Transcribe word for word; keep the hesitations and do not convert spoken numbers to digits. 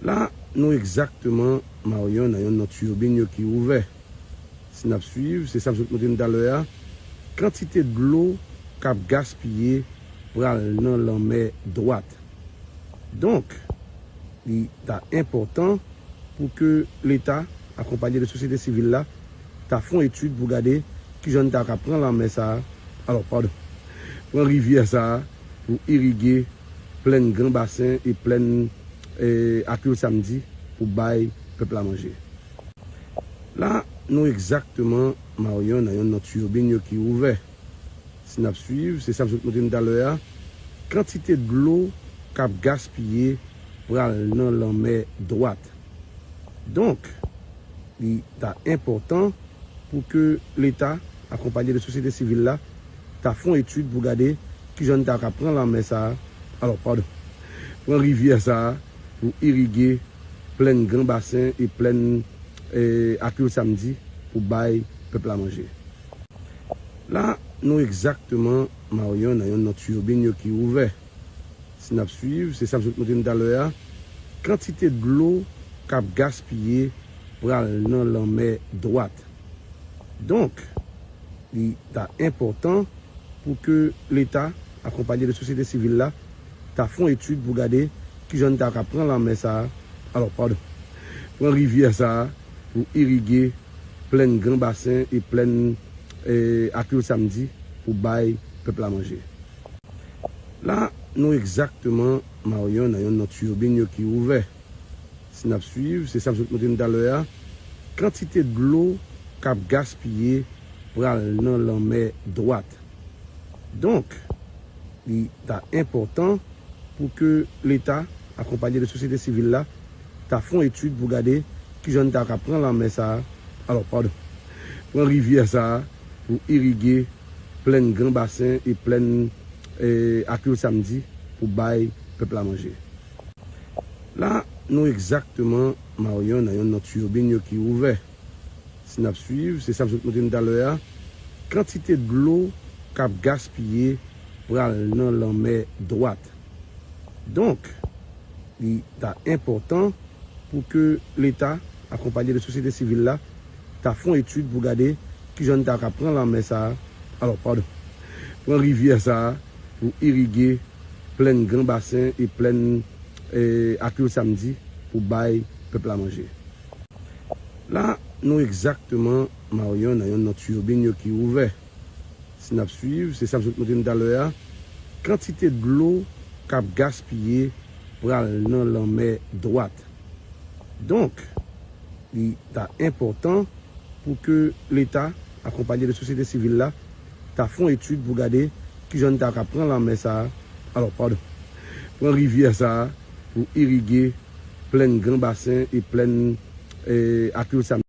La, nou egzakteman Maryon nan yonn nan tiyoubin yo ki ouvè. Si n ap swiv, se sa m sot montre n talè a, kantite dlo k ap gaspiye pral nan lanmè dwat. Donk, li ta enpòtan pou ke Leta, akonpanye de sosyete sivil la, ta fè yon etid pou gade kijan n ta ka pran lanmè sa a, alò, padon, pran rivyè sa a pou irige plèn Gran Basen e plèn, eh, ak Wil Samdi pou bay pèp la manje. La, nou egzakteman Maryon nan yonn nan tiyoubin yo ki ouvè. Si n ap swiv, se sa m sot montre n talè a, kantite dlo k ap gaspiye pral nan lanmè dwat. Donk, li ta enpòtan pou ke Leta, akonpanye de sosyete sivil la, ta fè yon etid pou gade kijan n ta ka pran lanmè sa a, alò, padon, pran rivyè sa a pou irige plèn Gran Basen e plèn, eh, ak Wil Samdi pou bay pèp la manje. La, nou egzakteman Maryon nan yonn nan tiyoubin yo ki ouvè. Si n ap swiv, se sa m sot montre n talè a, kantite dlo k ap gaspiye pral nan lanmè dwat. Donk, li ta enpòtan pou ke Leta, akonpanye de sosyete sivil la, ta fè yon etid pou gade kijan n ta ka pran lanmè sa a, alò, padon, pran rivyè sa a pou irige plèn Gran Basen e plèn, eh, ak Wil Samdi pou bay pèp la manje. La, nou egzakteman Maryon nan yonn nan tiyoubin yo ki ouvè. Si n ap swiv, se sa m sot montre n talè a, kantite dlo k ap gaspiye pral nan lanmè dwat. Donk, li ta enpòtan pou ke Leta, akonpanye de sosyete sivil la, ta fè yon etid pou gade kijan n ta ka pran lanmè sa a, alò, padon, pran rivyè sa a pou irige plèn Gran Basen e plèn, eh, ak Wil Samdi pou bay pèp la manje. La, nou egzakteman Maryon nan yonn nan tiyoubin yo ki ouvè. Si n ap swiv, se sa m sot montre n talè a, kantite dlo k ap gaspiye pral nan lanmè dwat. Donk, li ta enpòtan pou ke Leta, akonpanye de sosyete sivil la, ta fè yon etid pou gade kijan n ta ka pran lanmè sa a, alò, padon, pran rivyè sa a pou irige plèn Gran Basen e plèn, eh, ak Wil Samdi pou bay pèp la manje. La, nou egzakteman Maryon nan yonn nan tiyoubin yo ki ouvè. Si n ap swiv, se sa m sot montre n talè a, kantite dlo k ap gaspiye pral nan lanmè dwat. Donk, li ta enpòtan pou ke Leta, akonpanye de sosyete sivil la, ta fè yon etid pou gade kijan n ta ka pran lanmè sa a, alò, padon, pran rivyè sa a pou irige plèn Gran Basen e plèn, eh, ak Wil Samdi